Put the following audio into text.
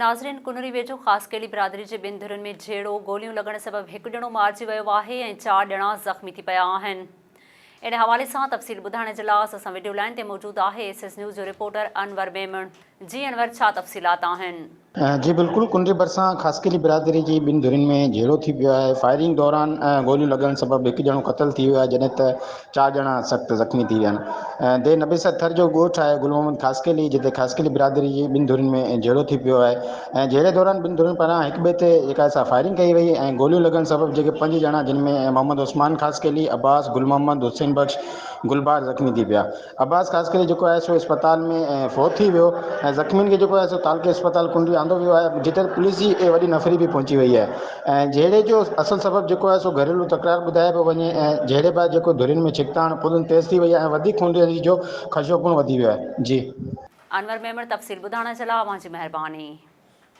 ناظرين ڪنري ويجهو خاصخيلي برادري جي ٻن ڌرين ۾ جهيڙو، گوليون لڳڻ سبب هڪ ڄڻو مارجي ويو آهي ۽ چار ڄڻا زخمي ٿي پيا آهن. ان حوالي سان تفصيل ٻڌائڻ جي لاء اسان سان وڊيو لائين تي موجود آهي ايس ايس نيوز جو رپورٽر انور ميمڻ. جي انور ڇا تفصيلات آهن؟ جي بلڪل ڪنري ڀرسان خاصخيلي برادري جي ٻن ڌرين ۾ جهيڙو ٿي پيو آهي، فائرنگ دوران گوليون لڳڻ سبب هڪ ڄڻو قتل ٿي ويو آهي جڏهن ته چار ڄڻا سخت زخمي ٿي ويا آهن. ديهه نبي سر ٿر جو ڳوٺ آهي گل محمد خاصخيلي جتي خاصخيلي برادري جي ٻن ڌرين ۾ جهيڙو ٿي پيو آهي ۽ جهيڙي دوران ٻن ڌرين پاران هڪ ٻئي تي جيڪا سا فائرنگ ڪئي وئي ۽ گوليون لڳڻ سبب جيڪي پنج ڄڻا جن ۾ محمد عثمان خاصخيلي، عباس، گل محمد، حسين بخش، گلبهار زخمي ٿي پيا. عباس خاصخيلي جيڪو آهي سو اسپتال ۾ فوت ٿي ويو ۽ زخمين کي جيڪو آهي سو تعلقي اسپتال ڪنڊي آندو ويو آهي جتي پوليس جي وڏي نفري به پهچي وئي آهي ۽ جهيڙي جو اصل سبب جيڪو آهي سو گهريلو تڪرار ٻڌايو پيو وڃي ۽ جهيڙي بعد جيڪو ڌرين ۾ ڇڪتاڻ پڻ تيز ٿي وئي آهي ۽ وڌيڪ خونريزي جو خدشو پڻ وڌي ويو آهي جي. انور ميمڻ تفصيل ٻڌائڻ جي لاء اوهان جي مهرباني.